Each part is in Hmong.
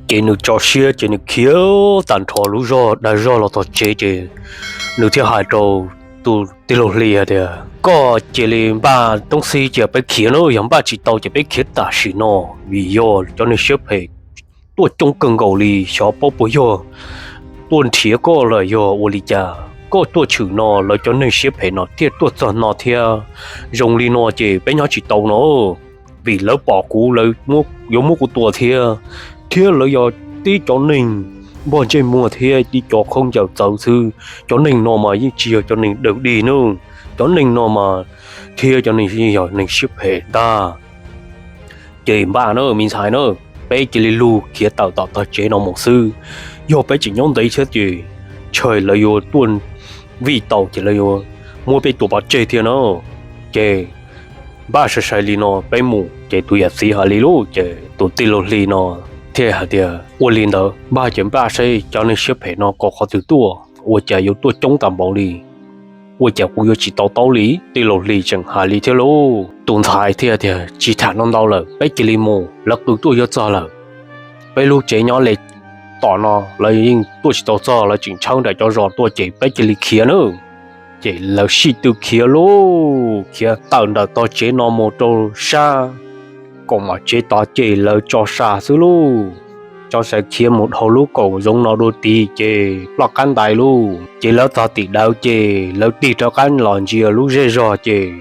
Ces nws tso siab ces nws khiav tag nrho lub zog dag zog los txog tsev ces nws thiaj hais rau tus tij laug Hli hais tias, koj cia li npaj toob xib cia peb khiav na, yog npaj tsis tau ces peb khiav tam sim no, vim yog cov neeg siab phem tuaj coob kawg nkaus li, xyov paub puas yog tuaj nrhiav koj los yog ua li cas. Koj tuaj tshwm no lawv cov neeg siab phem no thiaj tuaj txog no thiab. Zoo li no ces peb nyob tsis tau no, vim lawv pom kuv lawv yuav muab kuv tua thiab, thiab lawv yog tib cov neeg npog ntsej muag thiab tib cov khaub ncaws txawv xwb. Cov neeg no mas yeej tsis yog cov neeg dawb dig nawb, cov neeg no mas thiab cov neeg yeej yog neeg siab phem ntag. Ces npaj na me ntxhais na, peb cia li lug khiav tawm tom tog tsev no mus xwb. Yog peb tseem nyob ntev thiab ces ntshai lawv yuav tuaj vij tau ces lawv yuav muab peb tua pov tseg thiab na. Ces npaj sai sai li no peb mus. Ces tus yawm txiv hais li lauj ces tus tij laug Hli no thiaj hais tias, ua li ntawd npaj ces npaj saib cov neeg siab phem no kom qhov twg tuaj, ua cas yuav tuaj coob tag npaum li, ua cas kuv yuav tsis to taub li. Tij laug Hli tseem hais li thiab lauj. Tus ntxhais thiaj tias, tsis tham no ntau lawm, peb cia li mus, lawv qw tuaj yuav txog lawm. Peb lub tsev nyob li tom no lawv yeej tuaj tsis tau txog, lawv tseem tshawb nraim cov zos tuaj ces peb cia li khiav nawb. Ces lawv sib tw khiav lauj, khiav tawm ntawm tog tsev no mus rau sab kaum mom tsev tod ces lawv tso sa xwb lauj. Tso sa khiav mus dhau lub kaum zoov no dua tid ces ploj qab ntais lauj. Ces lawv txog tim dawv ces lawv tig rov qab los ntsia lub zej zog ces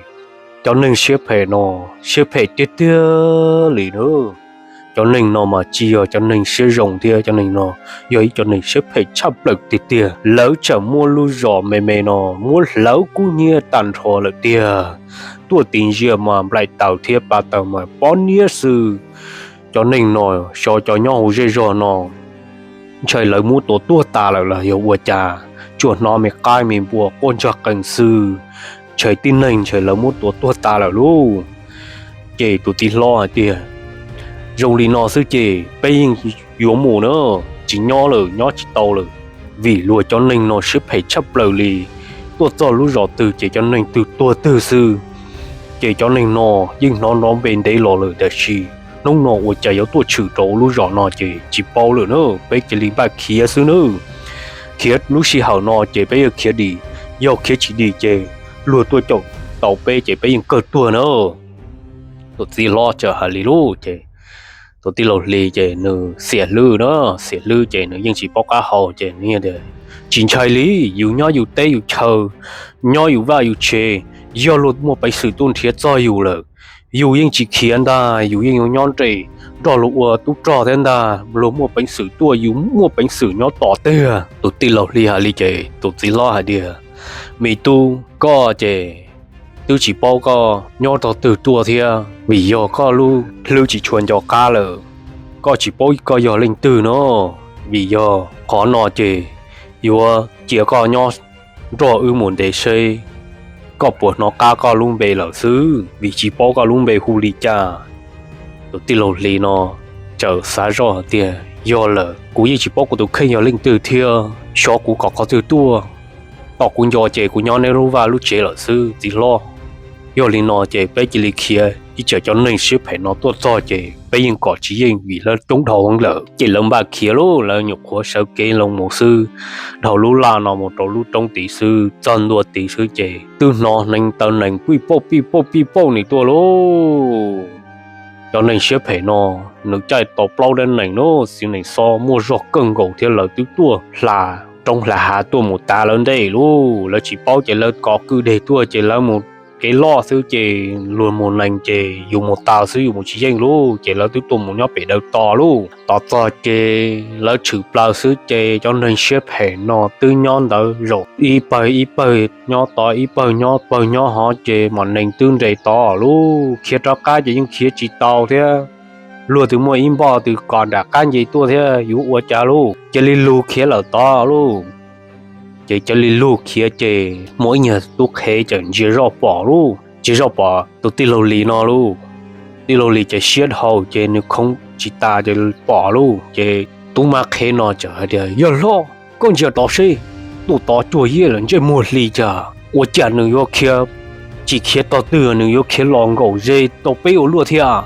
cov neeg siab phem no siab phem tiag tiag li na. Cov neeg no mas tsis yog cov neeg siab zoo thiab, cov neeg no yog ib cov neeg siab phem tshaj plaws tiag tiag. Lawv tseem muab lub zos me me no muab hlawv kub hnyiab tag nrho lawm tiag. Tuaj tis ntsia mas nplaim taws thiab pa taws mas pob niab xwb. Cov neeg no xyov cov nyob hauv zej zog no ntshai lawv muab tua tuag tas lawm los yog ua cas, tsuas hnov me qaib me npua quaj ntsog qees xwb, ntshai tib neeg ntshai lawv muab tua tuag tas lawm lauj. Ces tus txiv hlob hais tias, zoo li no xwb ces peb yeej yuav mus na, tsis nyob lawm, nyob tsis tau lawm, vim luag cov neeg no siab phem tshaj plaws li. Tuaj txog lub zos twg ces cov neeg twg tuag twg xwb. Ces cov neeg no yeej hnov nrov npe ntev los lawm tiam sis hnub no ua cas yuav tuaj tshwm rau lub zos no ces tsis paub lawm na, peb cia li npaj khiav xwb nawb. Khiav lub sij hawm no ces peb yuav khiav dim, yog khiav tsis dim ces luag tuaj caum tau peb ces peb yeej kawg tuag na. Tus txiv hlob txawm hais li lauj ces tus tij laug Hli ces nws xiam hlwb na, xiam hlwb ces nws yeej tsis paub qab hau ces nws tias, tsis ntshai li, yus nyob yus teb yus chaw, nyob yus vaj yus tsev, yog luag muaj peev xwm tuaj nrhiav txog yus lawm, yus yeej tsis khiav ntag, yus yeej yuav nyob nres nrog luag ua tub rog thiab ntag, luag muaj peev xwm tuaj yus muaj peev xwm nyob tos tiag. Tus tij laug Hli hais li ces tus txiv hlob hais tias, me tub, koj ces twb tsis paub koj nyob tog twg tuaj thiab, vim yog koj lub hlwb tsis tshua nco qab lawm, koj tsis paub koj yog leej twg no, vim yog qhov no ces yuav cia koj nyob nrog wb mus ntev seb koj puas hnov qab koj lub npe lawm xwb, vim tsis paub koj lub npe hu li cas. Tus tij laug Hli no txawm xav zoj hais tias, yog lawm, kuv yeej tsis paub kuv tus kheej yog leej twg thiab, xyov kuv kom qhov twg tuaj. Tom kuv nco ces kuv nyob neb lub vaj lub tsev lawm xwb txiv hlob. Yog li no ces peb cia li khiav, ib tsam cov neeg siab phem no tuaj txog ces peb yeej kom tsis yeej vim lawv coob dhau heev lawm. Ces lawv npaj khiav lauj, lawv nyuam qhuav sawv kev los mus xwb, dhau lub laj no mus rau lub roob tid xwb, txog ntua tid xwb ces twb hnov hneev taw nees pij pauj pij pauj pij pauj nws tuaj lauj. Cov neeg siab phem no nws caij tau plaub dab nees lauj, txiv nees xob muaj zog kawg nkaus thiab lawv twb tuaj hla roob hla hav tuaj mus tav lawv ntej lauj. Lawv tsis paub ces lawv kov kwj deg tuaj ces lawv mus kev loj xwb ces luag mus nees ces yus mus taw xwb yus mus tsis yeej lauj, ces lawv twb tuaj mus nyob pem dawm tos lauj. Tos txog ces lawv tshwm plaws xwb ces cov neeg siab phem no twb nyob ntawd zaum ib pawg ib pawg nyob tod ib pawg nyob pawg nyob hov ces mam nees twb nres tod lauj. Khiav rov qab ces yeej khiav tsis tau thiab. Luag twb muaj ib npoj twb kos nram qab nce tuaj thiab yuav ua cas lauj, cia li lug khiav lawm tod lauj. Ces cia li lug khiav ces muaj ib nyuag tub qhev txawm ntsia zoj pom lauj, ntsia zoj pom tus tij laug Lis no lauj. Tij laug Lis ces siab dhau ces nws khoob tsis tas ces pom lauj. Ces tub mab qhev no txawm hais tias, yawg hlob, koj ntsia tod seb, tuaj tod cuag yij lawm ntsej muag hli cas, ua cas nws yuav khiav, tsis khiav tog twg nws yuav khiav los nkaum ze tau peb ua luaj thiab.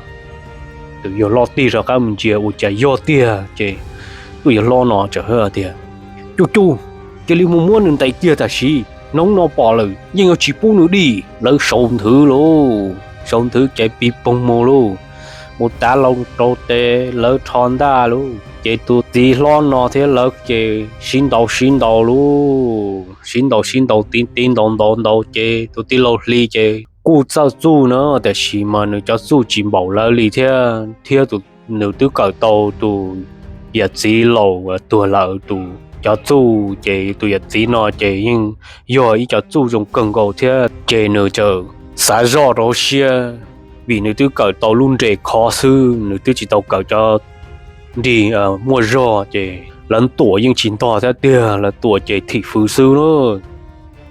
Tus yawg hlob tig rov qab mus ntsia ua cas yog tiag ces tus yawg hlob no txawm hais tias, Cuj cuj, cia li mus muab nws ntes kiag tam sim, hnub no pom lawm yeej yuav tsis pub nws dim. Lawv sau nthwv lauj, sau nthwv ces pig poog mus lauj, mus tav loo rau tes lawv rho ntaj lauj. Ces tus txiv hlob no thiab lawv ces sib ntaus sib ntaus lauj, sib ntaus sib ntaus, tiv tiv ntaus ntaus ntaus ces tus tij laug Hli ces kuj txawj txuj na, tiam sis mas nws cov txuj tsis npaum lawv li thiab, thiab nws twb kawm tau tus yawm txiv laus tuag lawm tus cov txuj, ces tus yawm txiv no ces yeej yog ib cov txuj zoo kawg nkaus thiab. Ces nws txawm xav zoj rau siab, vim nws twb kawm tau lub nres khov xwb, nws twb tsis tau kawm cov nrig muaj zog, ces lawv tuam yeej tsis ntog thiab tiag, lawv tuam ces thim fwv xwb na.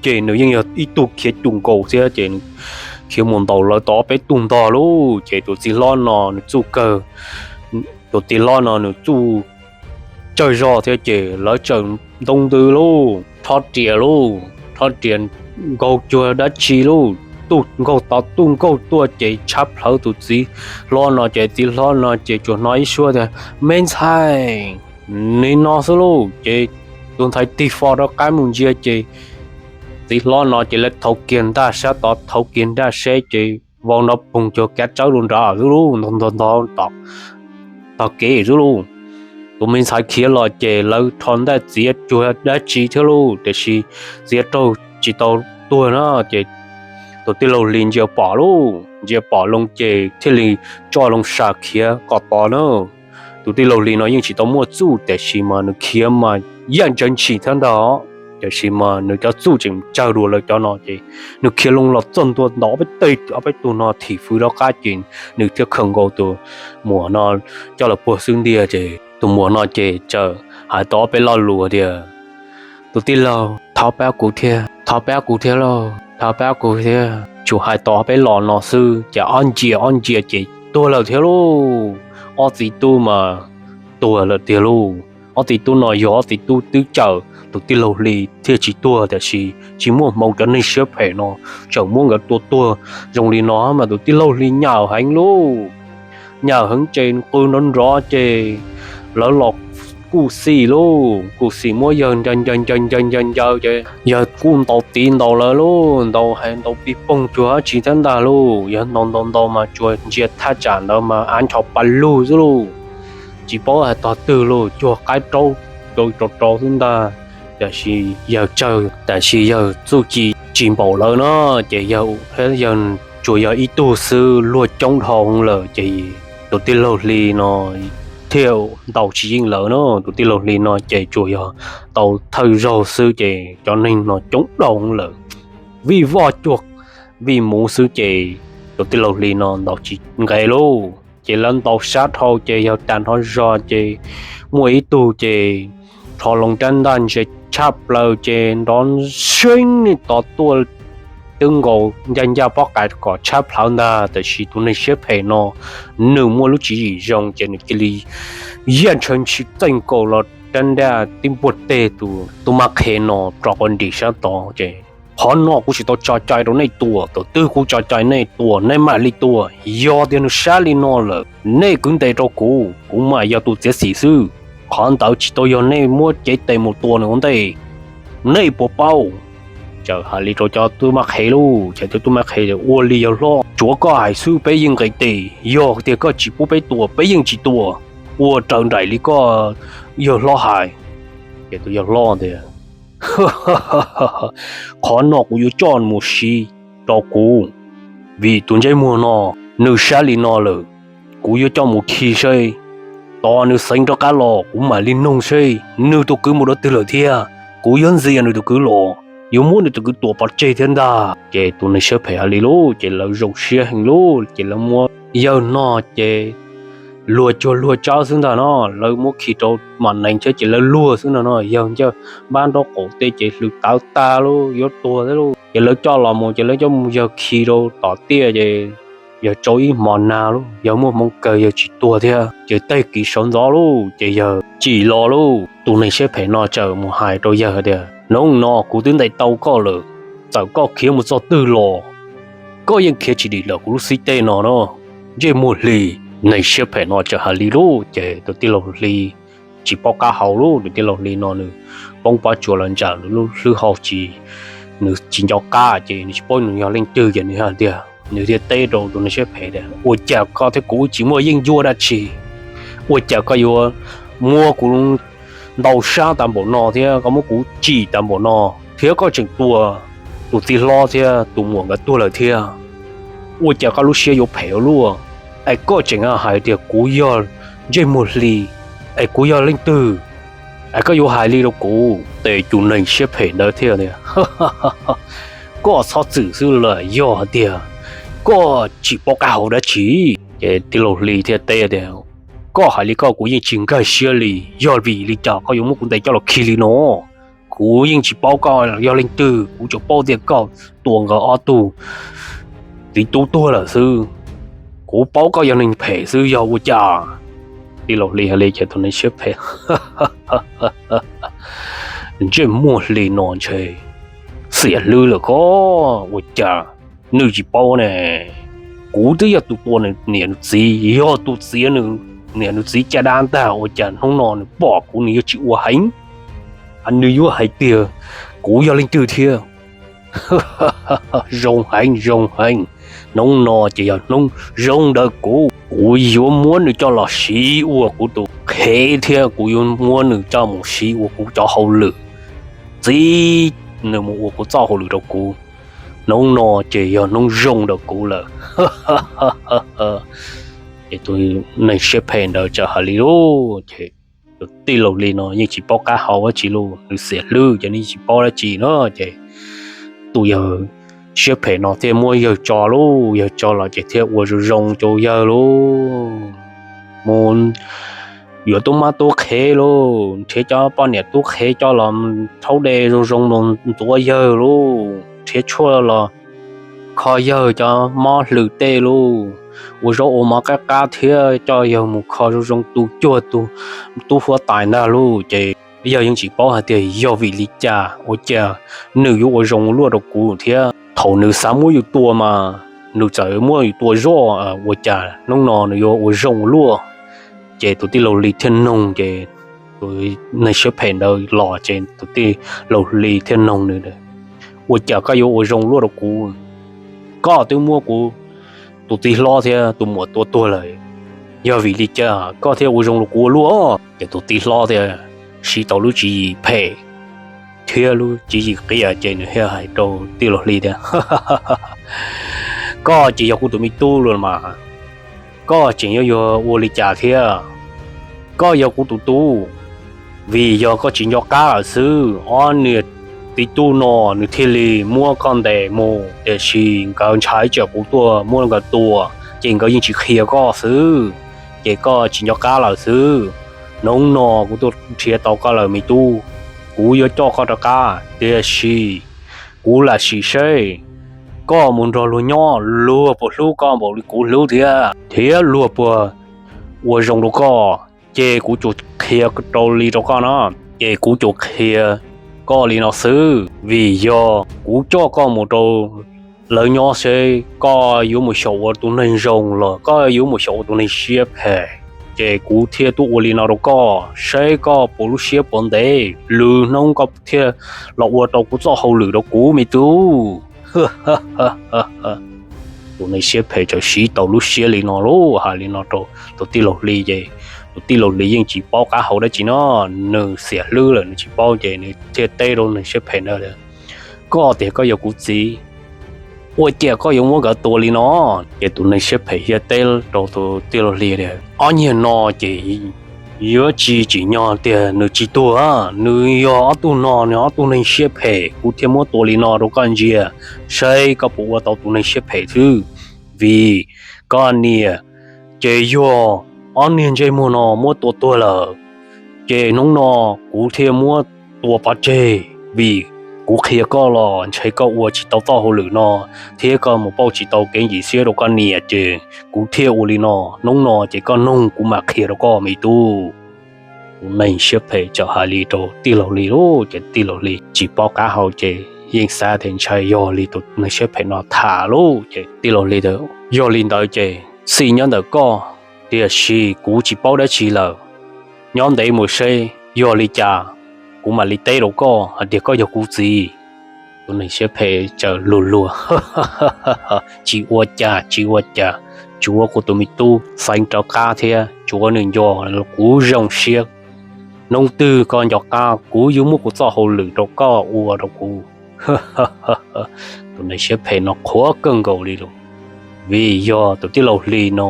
Ces nws yeej yog ib tug khiav cum nkaus thiab ces khiav mus ntaus lawv tau ob peb tug ntog lauj. Ces tus txiv hlob no nws txuj kawg, tus txiv hlob no nws txuj tsawg zog thiab ces lawv txawm ntoo ntws lauj, rho riam lauj, rho riam nkaug cuag dab tsi lauj, tuj nkaug tod tuj nkaug tuaj ces tshab plhawv tus txiv hlob no ces txiv hlob no ces tsuas hnov ib suab tias, Me ntxhais, nim no xwb lauj. Ces tus ntxhais tig fo rov qab mus ntsia ces txiv hlob no ces lawv thauv kiag ntaj sab tod, thauv kiag ntaj seb ces vau nrov poog cuag kav tsawb rau nrad xwb lauj, ntog ntog ntog tog kev xwb lauj. Tus me ntxhais khiav los ces lawv rho ntaj txiav cuag dab tsi thiab lauj, tiam sis txiav raug tsis tau tuag na. Ces tus tij laug Hli ntsia pom lauj, ntsia pom loo ces thiaj li tso loo sam khiav kom tod na. Tus tij laug Hli no yeej tsis tau muaj txuj, tiam sis mas nws khiav mas yaj ntshai ntshis thiab ntag, tiam sis mas nws cov txuj tseem tsawg dua lawv cov no ces nws khiav loo los txog ntua ntaus ob peb teg, ob peb tug no thim fwv rov qab ces nws thiaj khaws nkaus tus muam no coj los puag xub ntiag ces tus muam no ces txawm hais tau ob peb lo lus tias, Tus tij laug, thov pab kuv thiab, thov pab kuv thiab lauj, thov pab kuv thiab. Tsuas hais tau ob peb lo no xwb ces ob ntsia ob ntsia ces tuag lawm thiab lauj. Ob txiv tub mas tuag lawm tiag lauj. Ob txiv tub no yog ob txiv tub twb cawm tus tij laug Hli thiaj tsis tuag, tiam sis tsis muaj hmoo cov neeg siab phem no tseem muab nkawd tua tuag zoo li no mas tus tij laug Hli nyawm heev lauj. Nyawm heev ces qw nrov nrov ces lawv los kuj xim lauj, kuj xim muab yawg ncaws ncaws ncaws ncaws ncaws ncaws ces yawg kuj ntaus tiv ntaus lawv lauj, ntaus heev ntaus pig poog cuag dab tsi thiab ntag lauj. Yawg ntaus ntaus ntaus mas tsuas ntsia thaj tsam ntawd mas av ncho pa lug xwb lauj. Tsis paub hais tog twg lauj, cuag qaib raub rau rau rau xwb ntag. Tiam sis yawg tsawg, tiam sis yawg txuj ci tsis npaum lawv no, ces yawg, yawg tsuas yog ib tug xwb, luag coob dhau lawm ces tus tij laug Hli no thiaj ntaus tsis yeej lawv no. Tus tij laug Hli no ces tsuas yog tau thawj zaug xwb ces cov neeg no coob dhau lawm, vij voj cuag vij muv xwb ces tus tij laug Hli no ntaus tsis nqes lauj. Ces lawv ntaus sab dhau ces yawg tag nrho zog ces muaj ib tug ces rho loo rab ntaj ntse tshaj plaws ces nrov seeb tod tuaj twb nkaus ncaj ncaj pob qa kom tshab plhawv ntag. Tiam sis tus neeg siab phem no nws muaj lub tswv yim zoo ces nws cia li yaj ntshaw ntshis txeej nkaus los rab ntaj tib npuaj teg tus tub mab qhe no rau qhov nrim sab tod ces, Qhov no kuv tsis tau tso cai rau nej tua, tus twg kuv tso cai nej tua nej mam li tua. Yog tias nws sab li no lawm nej kwv ntes rau kuv, kuv mam yog tus txiav txim xwb. Qhov ntawd tsis tau yog nej muab cev tes mus tua nws ua ntej, nej puas paub? Txawm hais li rau cov tub mab qhe lauj, ces cov tub mab qhe ua li yawg hlob, tsuav koj hais xwb peb yeej nqis tes, yog tias koj tsis pub peb tua peb yeej tsis tua, ua raws nraim li koj yawg hlob hais. Ces tus yawg hlob tias, Qhov no kuv yuav coj mus siv rau kuv, vim tus ntsej muag no nws sab li no lawm, kuv yuav coj mus khi seb, tos nws xeev rov qab los kuv mam li noog seb nws tus kwv mus dua twg lawm thiab. Kuv yuav ntxias nws tus kwv los, yuav muab nws tus kwv tua pov tseg thiab ntag. Ces tus neeg siab phem hais li lauj, ces lawv zoo siab heev lauj, ces lawv muab yawg no ces luag cuag luag tsawb xwb ntag no, lawv muab khi rau mam nees thiab ces lawv luag xwb ntag no, yawg ncaj npab nraub qaum tej ces hlws tawv tag lauj, yuav tuag thiab lauj. Ces lawv coj los mus ces lawv coj mus yawg khi rau tom tiaj ces yawg tsau ib hmo nag lauj, yawg muaj hmoo kawg yawg tsis tuag thiab. Ces tag kis sawv ntxov lauj ces yawg tsim los lauj, tus neeg siab phem no txawm mus hais rau yawg tias, Hnub no kuv twb ntes tau koj lawm, txawm koj khiav mus txog twg los koj yeej khiav tsis dim lawm kuv lub xib teg no no, ntsej muag hli. Neeg siab phem no txawm hais li lauj, ces tus tij laug hli tsis paub qab hau lauj. Tus tij laug hli no nws poob pob tsuas los ntsam nws lub hlwb hau tsis, nws tsis nco qab ces nws tsis paub nws yog leej twg ces nws hais tias, nws thiaj teb rau tus neeg siab phem tias, ua cas koj thiab kuv tsis muaj yeeb ncuab dab tsi? Ua cas koj yuav muab kuv ntau sab tas npaum no thiab koj muab kuv tsim tas npaum no, thiab koj tseem tua tus txiv hlob thiab tus muam nkawd tuag lawm thiab? Ua cas koj lub siab yuav phem ua luaj? Es koj tseem hais tias kuv yog ntsej muag hli, es kuv yog leej twg, es koj yuav hais li rau kuv? Ces tus neeg siab phem ntawd thiaj tias, koj txhob txwm xwb lawm, yog hais tias koj tsis paub qab hau dab tsi. Ces tij laug hli thiaj teb tias, koj hais li koj kuv yeej tsis nkag siab li, yog vim li cas koj yuav muab kuv ntes coj los khi li no? Kuv yeej tsis paub koj yog leej twg, kuv tsuas paub tias koj tua nkawd ob tug txiv tub tuag lawm xwb. Kuv paub koj yog neeg phem xwb, yog ua cas? Tij laug hli hais li ces tus neeg siab phem, ntsej muag hli no ntshe xiam hlwb lawm koj, ua cas nws tsis paub ne? Kuv twb yog tus tua nws niam nws txiv, yog tus txiav nws niam nws txiv caj dab ntag, ua cas hnub no nws pom kuv nws yuav tsis ua heev, nws yuav hais tias kuv yog leej twg thiab? Zoo heev, zoo heev. Hnub no ces yog hnub zoo ntawm kuv, kuv yuav muab nws coj los siv ua kuv tus qhev thiab kuv yuav muab nws coj mus siv ua kuv cov hauj lwm, txib nws mus ua kuv txoj hauj lwm rau kuv. Hnub no ces yog hnub zoo ntawm kuv lawm. Ces tus neeg siab phem ntawd txawm hais li lauj, ces tus tij laug hli no yeej tsis paub qab hau dab tsi lauj, nws xiam hlwb ces nws yeej tsis paub dab tsi no. Ces tus yawg siab phem no thiaj muab yawg tso lauj, yawg tso los ces thiaj ua zoo zoo rau yawg lauj. Mus yuav tub mab tub qhe lauj, nrhiav cov poj niam tub qhe coj los rhaub de zoo zoo los ntxuav yawg lauj, nrhiav tshuaj los kho yawg cov mob hlwm tej lauj, ua zaub ua mov qab qab thiab coj yawg mus kho zoo zoo tu cuag tus tub huab tais ntag lauj. Ces yawg yeej tsis paub hais tias yog vim li cas ua cas nws yuav ua zoo luaj rau kuv thiab. Thaum nws xav muab yus tua mas nws txawm muab yus tua zoj, ua cas hnub no nws yuav ua zoo luaj? Ces tus tij laug hli thiaj noog, ces tus neeg siab phem ntawd los ces tus tij laug hli thiaj noog nws, ua cas koj yuav ua zoo luaj rau kuv? Koj twb muab kuv tus txiv hlob thiab tus muam tua tuag lawm, yog vim li cas koj thiaj ua zoo rau kuv ua luaj? Ces tus tij hlob thiaj siv tau lub tswv yim phem thiab lub tswv yim qias ces nws thiaj hais rau tij laug hli tias, koj ces yog kuv tus me tub los mas, koj tseem yuav yog ua li cas thiab? Koj yog kuv tus tub, vim yog koj tsis nco qab lawm xwb, ob niag txiv tub no nws thiaj li muab koj ntes mus, tiam sis nkawd ntshai tsam kuv tuaj muab nkawd tua, ces nkawd yeej tsis qhia koj xwb, ces koj tsis nco qab lawm xwb. Hnub no kuv tuaj nrhiav tau koj lawm me tub, kuv yuav coj koj rov qab, tiam sis kuv lam sim seb koj mus nrog luag nyob luag puas hlub koj npaum li kuv hlub thiab, thiab luag puas ua zoo rau koj, ces kuv tsuas qhia rau li rau koj no, ces kuv tsuas qhia koj li no xwb, vim yog kuv coj koj mus rau lawv nyob seb koj yuav mus xyaum ua tus neeg zoo los koj yuav mus xyaum ua tus neeg siab phem, ces kuv thiaj tuaj ua li no rau koj, seb koj puas lub siab puas ntev, lwm hnub koj thiaj los ua tau kuv txoj hauj lwm rau kuv me tub. Tus neeg siab phem txawm siv tau lub siab li no lauj, hais li no rau tus tij laug hli ces tus tij laug hli yeej tsis paub qab hau dab tsi no, nws xiam hlwb lawm nws tsis paub ces nws thiaj teb rau neeg siab phem ntawd, koj tias koj yog kuv txiv, ua cas koj yuav muab nkawd tua li no? Ces tus neeg siab phem thiaj teb rau tus tij laug hli tias, ob niag no ces yuav tsis tsim nyog tias nws tsis tuag, nws yog ob tug no, nws ob tug neeg siab phem, kuv thiaj muab tua li no rau koj ntsia, saib koj puas ua tau tus neeg siab phem xwb. Vim koj niam ces yog ob niag ntsej muag no muab tua tuag lawm, ces hnub no kuv thiaj muab tua pov tseg, vim kuv qhia koj los ntshe koj ua tsis tau txoj hauj lwm no, thiab koj mus pauj tsis tau kev ncim siab rau koj niam, ces kuv thiaj ua li no. Hnub no ces koj noog kuv mam qhia rau koj me tub. Tus neeg siab phem txawm hais li rau tij laug hli lauj, ces tij laug hli tsis paub qab hau ces yeej xav tias ntshai yog li tus neeg siab phem no tham lauj, ces tij laug hli tias, yog li ntawd ces txij nyob ntawm koj Tiam sis kuv tsis paub dab tsi lawm. Nyob ntev mus seb yog li cas kuv mam li teb rau koj hais tias koj yog kuv txiv. Tus neeg siab phem txawm luag luag, tsis ua cas, tsis ua cas, tsuav kuv tus me tub feeb rov qab thiab tsuav nws nco kuv zoo siab. Hnub twg koj nco qab kuv yuav muab kuv txoj hauj lwm rau koj ua rau kuv. Tus neeg siab phem no qhuav kawg nkaus li lawm, vim yog tus tij laug hli no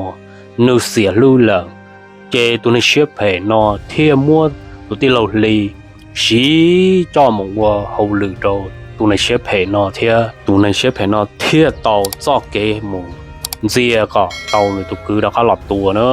nws xiam hlub lawm, ces tus neeg siab phem no thiaj muab tus tij laug hli siv coj mus ua hauj lwm rau tus neeg siab phem no thiab. Tus neeg siab phem no thiaj tau txoj kev mus ntxias kom tau nws tus kwv rov qab los tua na.